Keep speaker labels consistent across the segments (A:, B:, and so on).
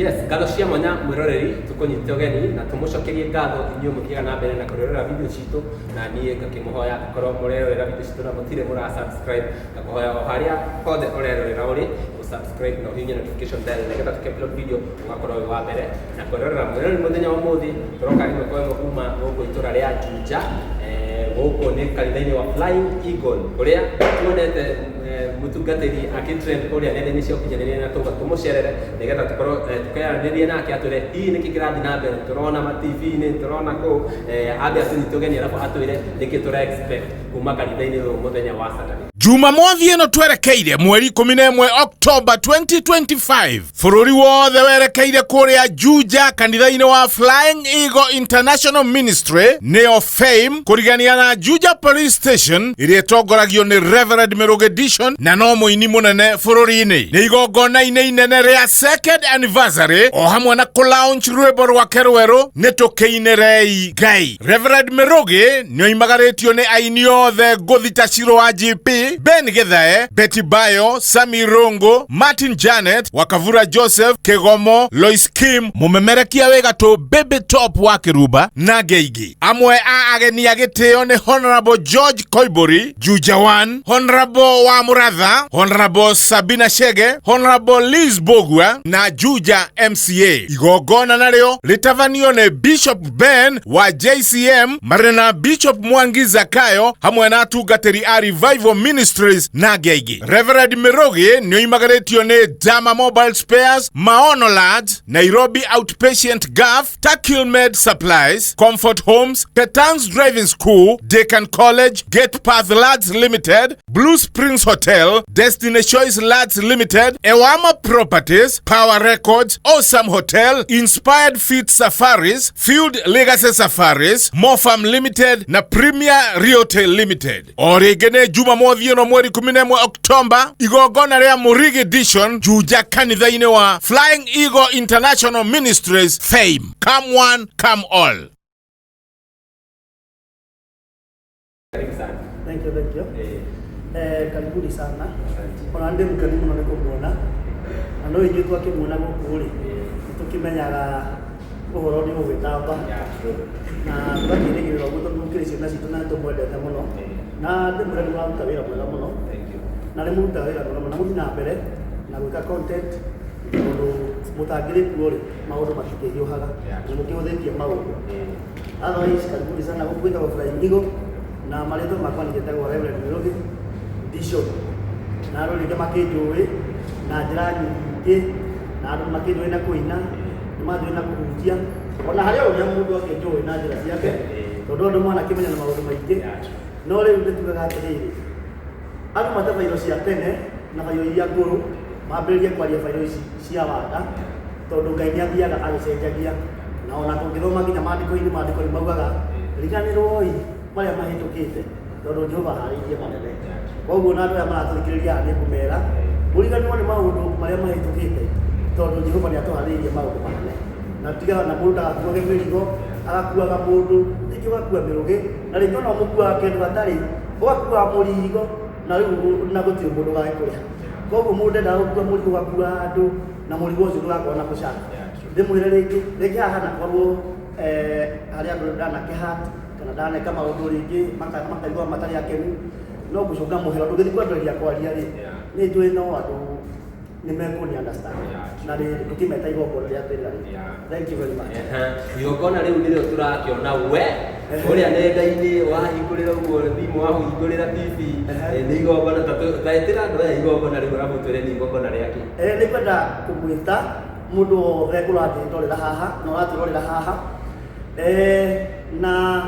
A: Yes, ngatho cia mwanya mwĩroreri, tũkũnyite ũgeni na tũmũcokerie ngatho inyuĩ mũthiaga na mbere na kwĩrorera video citũ, na niĩ ngakĩmũhoya angĩkorwo mũrerorera video citũ na mũtirĩ mũra subscribe, ngakũhoya o harĩa hothe ũrerorera ũrĩ ũ subscribe na ũhihinye notification bell nĩgetha tũkĩ upload video ũgakorwo wĩ wa mbere na kwĩrorera. Mwĩroreri, mũthenya wa ũmũthĩ tũroka ĩmwe kwa ĩmwe kuma gũkũ itũra rĩa Juja, gũkũ nĩ kanitha-inĩ wa Flying Eagle, kũrĩa tuonete mũtungatĩri akĩtrend kũrĩa nenda-inĩ cia ũkinyanĩria, na tũga tũmũcerere nĩgetha tũkorwo tũkeranĩrie nake, atwĩre hihi nĩkĩ kĩrathiĩ na mbere tũrona ma TV-inĩ, tũrona kũu, ambe atũnyite ũgeni arabu atwĩre nĩkĩ tũra expect kuma kanitha-inĩ ũyũ mũthenya wa Saturday.
B: Jumamothi ĩno twerekeire, mweri 11 Oktoba 2025, bũrũri wothe werekeire kũrĩa Juja kanitha-inĩ wa Flying Eagle International Ministry, nĩyo Fame, kũrigania na Juja Police Station, ĩrĩa ĩtongoragio nĩ Reverend Mĩrũgĩ Dishon, na no mũini mũnene bũrũri-inĩ. Nĩ igongona-inĩ inene rĩa second anniversary, o hamwe na kũlaunch rwĩmbo rwake rwerũ, Nĩ Tũkĩinĩrei Ngai. Reverend Mĩrũgĩ nĩ oimagarĩtio nĩ aini othe ngũthi ta Ciro wa GP, Ben Githae, Betty Bayo, Sami Rungu, Martin Janet, Wakavura Joseph, Kĩgomo, Lois Kim, mũmemerekia wĩ gatũ Baby Top wa Kĩrumba, na angĩ aingĩ. Amwe a ageni a gĩtĩo nĩ Honorable George Koimburi, Juja 1, Honorable wa Mũratha, Honorable Sabina Chege, Honorable Liz Bogua na Juja MCA. Igongona narĩo rĩtabanio nĩ Bishop Ben wa JCM marĩ na Bishop Mwangi Zakayo, hamwe na atungatĩri a Revival Ministries na angĩ aingĩ. Reverend Mĩrũgĩ nĩ oimagarĩtio nĩ Dama Mobile Spares, Maono Lads, Nairobi Outpatient Gulf, Takilmed Supplies, Comfort Homes, Petans Driving School, Deakin College, Gate Path Lads Limited, Blue Springs Hotel, Destiny Choice Lads Limited, Ewama Properties, Power Records, Awesome Hotel, Inspired Fit Safaris, Field Legacy Safaris, Mofam Limited na Premier Realty Limited. O rĩngĩ nĩ Jumamothi ĩno, mweri 11 Oktoba, igongona rĩa Mũrigi Edition, Juja, kanitha-inĩ wa Flying Eagle International Ministries, Fame. Come one, come all.
A: Karibu sana.
C: Thank you, thank you. Karibuni sana. Ona ndĩ mũkenu mũno nĩ kũmuona. Na no inyuĩ twakĩmuona gũkũ rĩ, nĩ tũkĩmenyaga ũhoro nĩ ũgwĩtamba.
A: Yeah, true.
C: Na tũgakĩrĩgĩrĩra ũguo, tondũ mũkĩrĩ ciana citũ na nĩtũmwendete mũno. Na ndĩmwĩre nĩ mũraruta wĩra mwega mũno.
A: Thank you.
C: Na nĩ mũrutaga wĩra mwega mũno. Na mũthiĩ na mbere na gwĩka content, tondũ mũtangĩrĩ kuo rĩ, maũndũ matikĩhiũhaga. Na mũkĩhũthĩtie maũndũ. Otherwise, karibuni sana gũkũ gwĩtagwo Flying Eagle, na marĩtwa makwa nĩ njĩtagwo Reverend Mĩrũgĩ Dishon, na andũ rĩngĩ makĩnjũĩ na njĩra nyingĩ, na andũ makĩnjũĩ na kũina, nĩ manjũĩ na kũhunjia, ona harĩ o ũrĩa mũndũ akĩnjũĩ na njĩra ciake, tondũ andũ manakĩmenya na maũndũ maingĩ. No rĩu nĩ tugaga atĩrĩrĩ, andũ mate bairo cia tene na bairo iria ngũrũ, mambĩrĩrie kwaria bairo ici cia wanda, tondũ Ngai nĩ athiaga agĩcenjagia, na ona tũngĩthoma nginya maandĩko-inĩ, maandĩko nĩ maugaga riganĩrwoi marĩa mahĩtũkĩte, tondũ Jehova harĩirie manene. Koguo na andũ aya maratũthikĩrĩria haha, nĩ ngũmera mũriganĩrwo nĩ maũndũ marĩa mahĩtũkĩte, tondũ Jehova nĩ atũharĩirie maũndũ manene. Na tiga na mũndũ ndagakuage mĩrigo, agakuaga mũndũ rĩngĩ, ũgakua mĩrũgĩ, na rĩngĩ ona ũmũkuaga kĩndũ gatarĩ, ũgakua mũrigo na rĩu na gũtirĩ mũndũ ũgagĩkũrĩha. Koguo mũndũ ndendaga gũkua mũrigo, ũgakua andũ na mũrigo ũcio ndũgakorwo na mũcara. Ndĩmwĩre rĩngĩ rĩngĩ, haha hanakorwo harĩ andũ ndanakĩhat kana ndaneka maũndũ rĩngĩ makaigua matarĩ akenu, no ngũcũnga mũhera ndũgĩthiĩ kwambĩrĩria kwaria rĩ, nĩ njũĩ no andũ nĩ mekũni understand. Na rĩ tũkĩmeta igongona rĩa twĩra rĩ. Thank you very much.
A: Ehe. Igongona rĩu nĩrĩo tũrakĩona we kũrĩa nenda-inĩ, wahingũrĩra ũguo thimũ, wahingũrĩra TV. Nĩ igongona ta ĩtĩra andũ aya igongona rĩu, arabu twĩre nĩ igongona rĩake.
C: Nĩ kwenda kũmwĩta mũndũ wothe ũratwĩrorera haha na ũratwĩrorera haha, na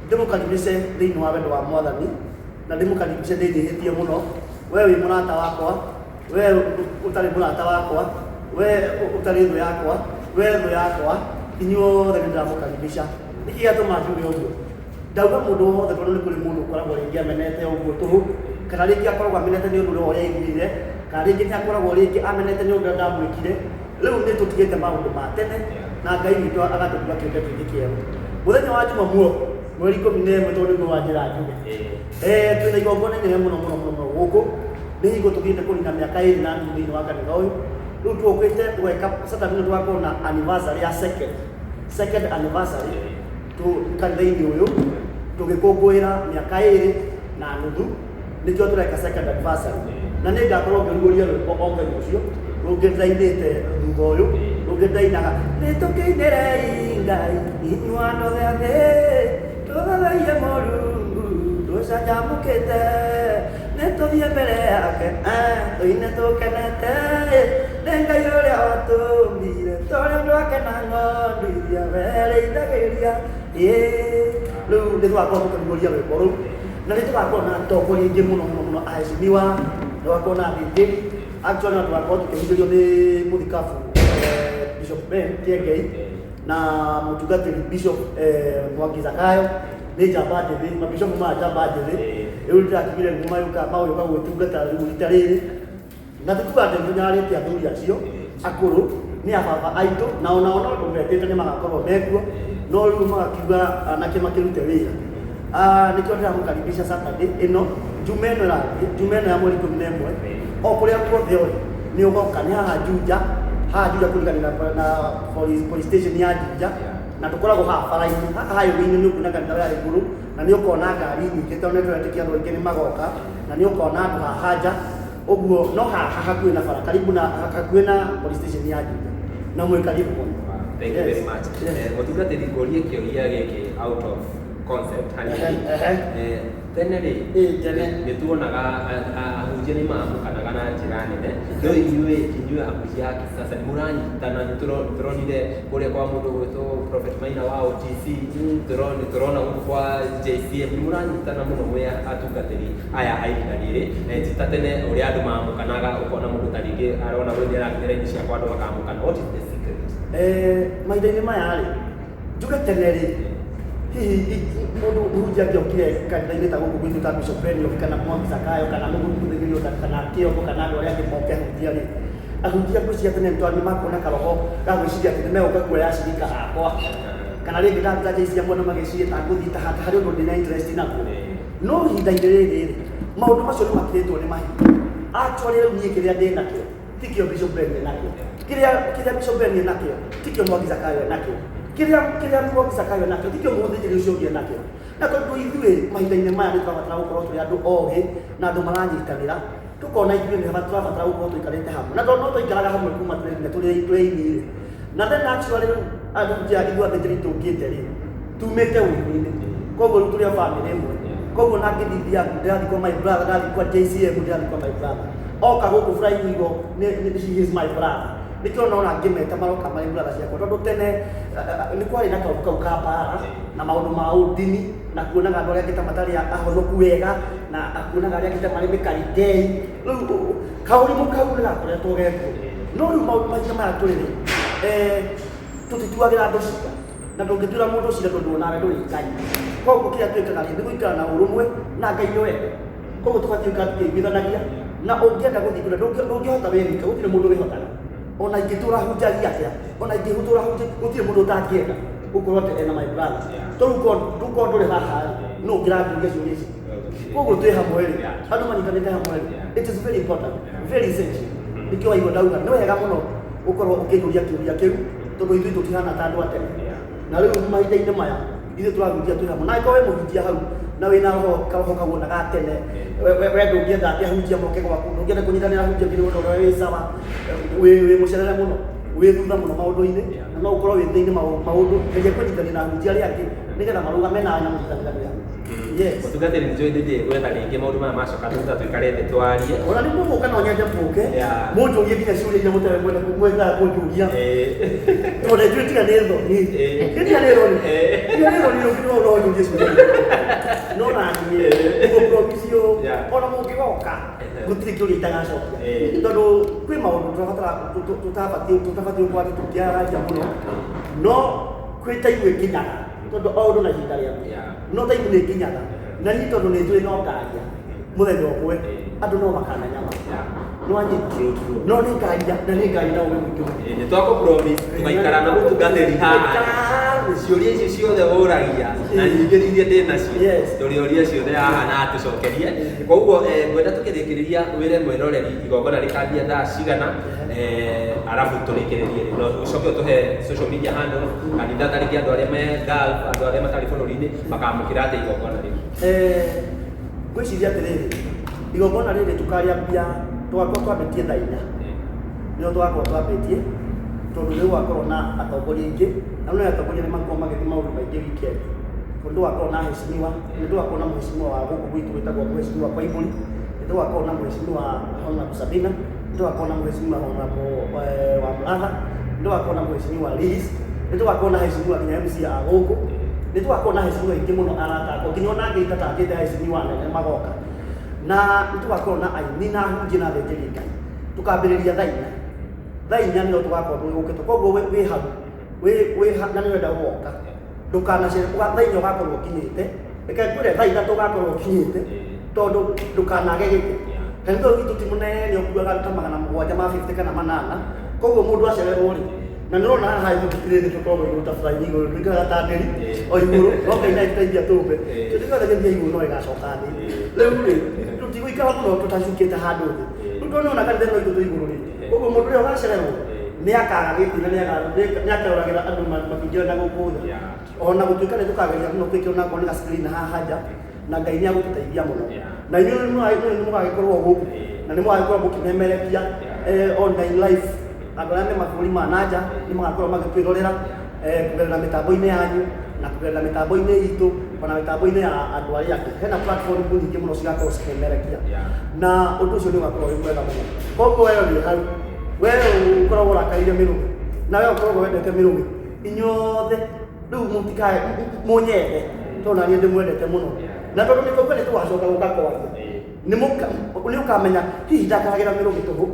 C: ndĩmũkaribishe thĩinĩ wa wendo wa Mwathani, na ndĩmũkaribishe ndĩnyihĩtie mũno. We wĩ mũrata wakwa, we ũtarĩ mũrata wakwa, we ũtarĩ thũ yakwa, we thũ yakwa, inyuothe nĩ ndĩramũkaribisha. Nĩkĩ gĩatũma njuge ũguo? Ndauga mũndũ wothe tondũ nĩ kũrĩ mũndũ ũkoragwo rĩngĩ amenete ũguo tũhũ, kana rĩngĩ akoragwo amenete nĩ ũndũ ũrĩa aiguire, kana rĩngĩ nĩ akoragwo rĩngĩ amenete nĩ ũndũ ũrĩa ndamwĩkire. Rĩu nĩ tũtigĩte maũndũ ma tene, na Ngai witũ agatũtua kĩũmbe kĩngĩ kĩerũ. Mũthenya wa Jumamuo, mweri 11, tondũ nĩguo wanjĩra njuge, twĩna igongona inene mũno mũno mũno mũno gũkũ. Nĩ hingo tũthiĩte kũnina mĩaka 2.5 thĩinĩ wa kanitha ũyũ. Rĩu tũkĩte tũgeka Saturday nĩ tũgakorwo na anniversary ya second anniversary tu kanitha-inĩ ũyũ, tũgĩkũngũĩra mĩaka 2.5, nĩkĩo tũreka second anniversary. Na nĩ ngakorwo ngĩrugũria rwĩmbo o mũthenya ũcio rũngĩ ndĩrainĩte thutha ũyũ, rũngĩ ndĩrainaga nĩ tũkĩinĩrei Ngai inyuĩ andũ othe a thĩ, tũthathaiye Mũrungu tũcanjamũkĩte, nĩ tũthiĩ mbere yake tũine tũkenete, nĩ Ngai ũrĩa watũmbire tũrĩ andũ ake na ng'ondu iria werĩithagĩria. Rĩu nĩ tũgakorwo tũkĩrugũria rwĩmbo rũu, na nĩ tũgakorwo na atongoria aingĩ mũno mũno mũno, aheshimiwa, nĩ tũgakorwo na athĩnjĩri. Actually no tũgakorwo tũkĩhunjĩrio nĩ mũthikabu Bishop Ben Kiengei na mũtungatĩri Bishop Mwangi Zakayo, nĩ njamba njĩthĩ, mabishopu maya njamba njĩthĩ. Rĩu ndĩrakiugire nĩmo magũka gwĩtungata rĩu rita rĩrĩ, na tikuga atĩ nĩtũnyararĩte athuri acio akũrũ, nĩ ababa aitũ, na onao no tũmetĩte nĩ magakorwo mekuo, no rĩu magakiuga anake makĩrute wĩra. Nĩkĩo ndĩramũkaribisha Saturday ĩno, Juma ĩno ĩrathiĩ, Juma ĩno ya mweri 11, o kũrĩa guothe ũrĩ nĩ ũgoka, nĩ haha Juja, haha Juja kũrigania na police station ya Juja, na tũkoragwo haha bara-inĩ, haha highway-inĩ nĩ ũkuona kanitha wa igũrũ, na nĩ ũkona ngari nyingĩ tondũ nĩ tũretĩkia andũ aingĩ nĩ magoka, na nĩ ũkona andũ haha nja ũguo, no haha hakuhĩ na bara, karibu na hakuhĩ na police station ya Juja, na mwĩ karibu mũno.
A: Thank you very much. Mũtungatĩri, ngũrie kĩũria gĩkĩ out of concept hanini. Tene rĩ,
C: Tene.
A: nĩ tuonaga ahunjia nĩ maamũkanaga na njĩra nene, no inyuĩ ahunjia a kisasa nĩ mũranyitana. Nĩ tũronire kũrĩa kwa mũndũ gwĩtwo Prophet Maina wa OTC, tũrona gũkũ kwa JCM nĩ mũranyitana mũno mwĩ atungatĩri aya a ihinda rĩrĩ. Ti ta tene ũrĩa andũ maamũkanaga, ũkona mũndũ ta rĩngĩ arona ũyũ nĩ arakinya raini ciakwa, andũ makamũkana. What is the secret?
C: Mahinda-inĩ maya rĩ, njuge tene rĩ, hihi mũndũ mũhunjia angĩokire kanitha-inĩ ta gũkũ gwitũ ta Bishop Ben oke kana Mwangi Zakayo kana mũthĩgĩrĩ kana Kĩongo kana andũ arĩa angĩ moke ahunjia rĩ, ahunjia ngwĩciria tene nĩ makorwo na karoho ga gwĩciria atĩ nĩ megũka kuoya acirika akwa, kana rĩngĩ ta JCM ona magĩciria ta ngũthiĩ ta harĩ ũndũ ndĩna interest naguo. No ihinda-inĩ rĩrĩ rĩ, maũndũ macio nĩ makĩrĩtwo nĩ mahinda. Actually rĩu niĩ kĩrĩa ndĩ nakĩo tikĩo Bishop Ben enakĩo, kĩrĩa Bishop Ben enakĩo tikĩo Mwangi Zakayo enakĩo, kĩrĩa Mwangi Zakayo enakĩo tikĩo mũthĩnjĩri ũcio ũngĩ enakĩo. Na tondũ ithuĩ mahinda-inĩ maya nĩ tũrabatara gũkorwo tũrĩ andũ ogĩ na andũ maranyitanĩra, tũkona ithuĩ nĩ tũrabatara gũkorwo tũikarĩte hamwe, na tondũ no tũikaraga hamwe kuma tũrĩ nginya tũrĩ inĩ. Na then actually rĩu ahunjia ithuĩ athĩnjĩri tũkĩte rĩ, tumĩte ũiguinĩ, koguo rĩu tũrĩ a family ĩmwe. Koguo na ngĩthiĩ yaku ndĩrathiĩ kwa my brother, ndathiĩ kwa JCM ndĩrathiĩ kwa my brother, oka gũkũ Flying Eagle nĩ he is my brother. Nĩkĩo nona ngĩmeta maroka marĩ brother ciakwa, tondũ tene nĩ kwarĩ na kaũndũ kau ka mbara na maũndũ ma ũndini na kuonaga andũ arĩa angĩ ta matarĩ ahonoku wega na kuonaga arĩa angĩ ta marĩ mĩkarindei. Rĩu kaũrimũ kau nĩ gakoretwo gekuo, no rĩu maũndũ mahinda maya tũrĩ rĩ, tũtituagĩra andũ cira, na ndũngĩtuĩra mũndũ cira tondũ onawe ndũrĩ Ngai. Koguo kĩrĩa twĩkaga rĩ, nĩ gũikara na ũrũmwe na Ngai nĩ wendo. Koguo tũbatiĩ gũikara tũkĩiguithanagia, na ũngĩenda gũthiĩ kũrĩa ndũngĩhota wĩ wika, gũtirĩ mũndũ wĩhotaga. Ona ingĩtũra hunjagia atĩa, ona ingĩtũra hunjagia, gũtirĩ mũndũ ũtangĩenda gũkorwo atĩ ena my brother. Tondũ korwo ndũrĩ haha rĩ, nũ ũngĩranjũria ciũria ici? Koguo twĩ hamwe rĩ, andũ manyitanĩte hamwe rĩ, it is very important, very essential. Nĩkĩo waigua ndauga nĩ wega mũno gũkorwo ũkĩnjũria kĩũria kĩu, tondũ ithuĩ tũtihana ta andũ a tene. Na rĩu mahinda-inĩ maya ithuĩ tũrahunjia twĩ hamwe, na angĩkorwo wĩ mũhunjia hau na wĩna roho karoho kau ona ga tene, we ndũngĩenda atĩ ahunjia moke gwaku, ndũngĩenda kũnyitanĩra ahunjia nginya ũndũ ũrĩa wĩ sawa, wĩ mũcerere mũno, wĩ thutha mũno maũndũ-inĩ, na no ũkorwo wĩ thĩinĩ maũndũ, geria kũnyitanĩra na ahunjia arĩa angĩ nĩgetha marũgame nawe na mũnyitanĩre mwĩ hamwe. Yes.
A: Mũtungatĩri, nĩ njũĩ ndĩthiĩ gwetha rĩngĩ maũndũ maya macoka thutha tũikare thĩ twarie.
C: Ona nĩ mũgũka, no nyende mũke mũnjũrie nginya ciũria iria mũtarĩ mwenda mwendaga kũnjũria, tondũ njũĩ tiga nĩ thoni, tiga nĩ thoni, tiga nĩ thoni, no no njũrie ciũria, no na niĩ ngũpromise ona mũngĩgoka gũtirĩ kĩũria itagacokia, tondũ kwĩ maũndũ tũrabatara tũtabatiĩ gũkorwo atĩ tũkĩaragia mũno, no kwĩ time ĩkinyaga, tondũ o ũndũ na ihinda rĩaguo. No time nĩ ĩkinyaga, na niĩ tondũ nĩ njũĩ no ngaria mũthenya ũmwe, andũ no makamenya ma no anyita, no nĩ ngaria na nĩ ngaria na ũgĩ mũingĩ mũno.
A: Nĩ twakũ promise tũgaikara na mũtungatĩri haha. Ciũria icio ciothe ũragia na nyingĩ iria ndĩ nacio,
C: Yes.
A: tũrĩũria ciothe haha na atũcokerie. Koguo ngwenda tũkĩrĩkĩrĩria wĩre mwĩroreri igongona rĩkambia thaa cigana, arabu tũrĩkĩrĩrie rĩ no ũcoke ũtũhe social media handle kanitha, tarĩngĩ andũ arĩa me Gulf, andũ arĩa matarĩ bũrũri-inĩ makamũkĩra atĩa igongona rĩu?
C: Ngwĩciria atĩrĩrĩ, igongona rĩrĩ tũkarĩambia, tũgakorwo twambĩtie thaa 4, nĩo tũgakorwo twambĩtie, tondũ nĩ gũgakorwo na atongoria aingĩ, na no atongoria nĩ makorwo magĩthiĩ maũndũ maingĩ weekend, tondũ tũgakorwo na heshimiwa, nĩ tũgakorwo na mheshimiwa wa gũkũ gwitũ wĩtagwo Mheshimiwa Koimbũri, nĩ tũgakorwo na Mheshimiwa Honorable Sabina, nĩ tũgakorwo na Mheshimiwa Honorable wa Mũratha, nĩ tũgakorwo na Mheshimiwa Liz, nĩ tũgakorwo na heshimiwa nginya MC a gũkũ, nĩ tũgakorwo na heshimiwa aingĩ mũno arata akwa, nginya ona angĩ itatangĩte heshimiwa nene magoka, na nĩ tũgakorwo na aini na ahunjia na athĩnjĩri Ngai. Tũkambĩrĩria thaa 4, thaa 4 nĩyo tũgakorwo tũgĩũkĩte. Koguo wĩ hau na nĩ ũrenda gũgoka, ndũkanacere, thaa 4 ũgakorwo ũkinyĩte. Reke ngwĩre, thaa 3 ũgakorwo ũkinyĩte, tondũ ndũkanage gĩtĩ. Kanitha ũyũ witũ ti mũnene, ũkuaga ta 750 kana 800. Koguo mũndũ acererwo rĩ, na nĩ ũrona haha ithuĩ tũtirĩ thĩ, tũkoragwo igũrũ ta Flying Eagle, tũikaraga ta nderi o igũrũ, no Ngai nĩ agĩtũteithia tũmbe kĩndũ gĩothe gĩthiĩ igũrũ no ĩgacoka thĩ. Rĩu rĩ, tũtigũikara mũno tũtacukĩte handũ thĩ. Rĩu tondũ nĩwona kanitha ĩno itũ twĩ igũrũ rĩ, koguo mũndũ ũrĩa ũgacererwo nĩ akaga gĩtĩ na nĩ akaroragĩra andũ makĩingĩra na gũkũ thĩ. Ona gũtuĩka nĩ tũkageria mũno twĩkĩre onakorwo nĩ ga screen haha nja, na Ngai nĩ agũtũteithia mũno. Na inyuĩ nĩ mũgagĩkorwo gũkũ na nĩ mũgagĩkorwo mũkĩmemerekia online live. Andũ arĩa me mabũrũri ma nanja nĩ magakorwo magĩtwĩrorera kũgerera mĩtambo-inĩ yanyu na kũgerera mĩtambo-inĩ itũ, ona mĩtambo-inĩ ya andũ arĩa angĩ. Hena platform nyingĩ mũno cigakorwo cikĩmerekia, na ũndũ ũcio nĩ ũgakorwo wĩ mwega mũno. Koguo we wĩ hau, we ũkoragwo ũrakarĩire mĩrũgĩ na we ũkoragwo wendete mĩrũgĩ, inyuothe rĩu mũtikae mũnyende, tondũ naniĩ ndĩmwendete mũno, na tondũ nĩ tũkwe nĩ tũgacoka gũka kwaria, nĩ ũkamenya hihi ndakaragĩra mĩrũgĩ tũhũ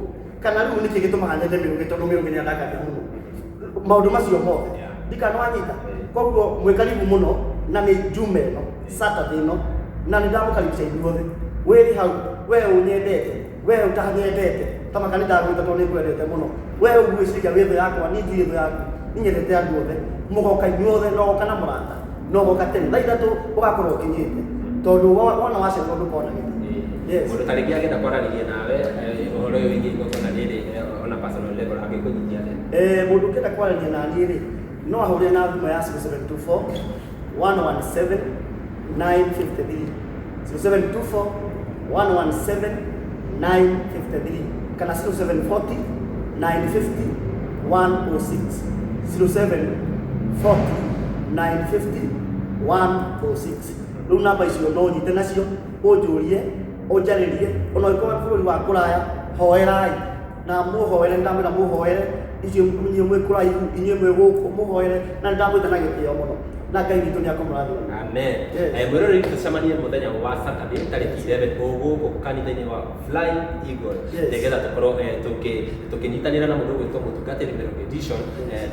C: kana rĩu nĩkĩ gĩtũmaga nyende mĩrũgĩ, tondũ mĩrũgĩ nĩ andakaria mũno maũndũ macio mothe. Ndikana wanyita. Koguo mwĩ karibu mũno, na nĩ Juma ĩno, Saturday ĩno, na nĩ ndamũkaribisha inyuothe. Wĩrĩ hau, we ũnyendete, we ũtanyendete, tamaka nĩ ndagwĩta tondũ nĩ ngwendete mũno. We ũgwĩciria wĩ thũ yakwa, niĩ ndirĩ thũ yaku, niĩ nyendete andũ othe. Mũgoka inyuothe, no goka na mũrata, no goka tene thaa 3 ũgakorwo ũkinyĩte, tondũ wona wacererwo ndũkona gĩtĩ. Yes.
A: Mũndũ tarĩngĩ angĩenda kwaranĩria nawe ũhoro ũyũ wĩgiĩ igongona rĩrĩ ona personal level, angĩkũnyitia atĩa?
C: Mũndũ ũngĩenda kwaranĩria na niĩ rĩ, no ahũrĩre na thimũ ya 0724 117 953, 0724 117 953, kana 0740 950 106, 0740 950 106. Rĩu namba icio no nyite nacio ũnjũrie, ũnjarĩrie, ona ũngĩkorwo bũrũri wa kũraya. Hoerai na mũhoere, ndamwĩra mũhoere icio, inyuĩ mwĩ kũraihu, inyuĩ mwĩ gũkũ, mũhoere, na nĩndamwĩta na gĩtĩo mũno, na Ngai witũ nĩ akũmũrathima.
A: Amen.
C: Yes.
A: Mwĩroreri, tũcemanie mũthenya wa Saturday tarĩki 11 o gũkũ kanitha-inĩ wa Flying Eagle, nĩgetha tũkorwo tũkĩnyitanĩra na mũndũ ũgwĩtwo mũtungatĩri Mĩrũgĩ Edition,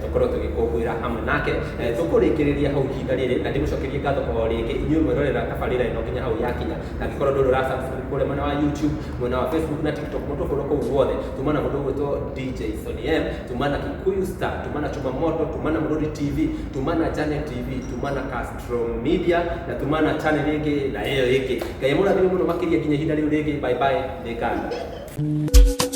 A: tũkorwo tũgĩkũngũĩra hamwe nake. Tũkũrĩkĩrĩria hau ihinda rĩrĩ, na ndĩmũcokerie ngatho o rĩngĩ inyuĩ mwerorera tabarĩra ĩno nginya hau yakinya. Na angĩkorwo ndũrĩ ũra subscribe kũrĩa mwena wa YouTube, mwena wa Facebook na TikTok, mũtũbũrwo kũu guothe, tuma na mũndũ ũgwĩtwo DJ Sonny M, tuma na Kikuyu Star, tuma na Chuma Moto, tuma na Mũrũri TV, tuma na Janet TV, tuma na Castro Media, na tuma na channel ĩngĩ na ĩyo ĩngĩ. Ngai amũrathime mũno makĩria nginya ihinda rĩu rĩngĩ. Bye bye, ndĩkanda.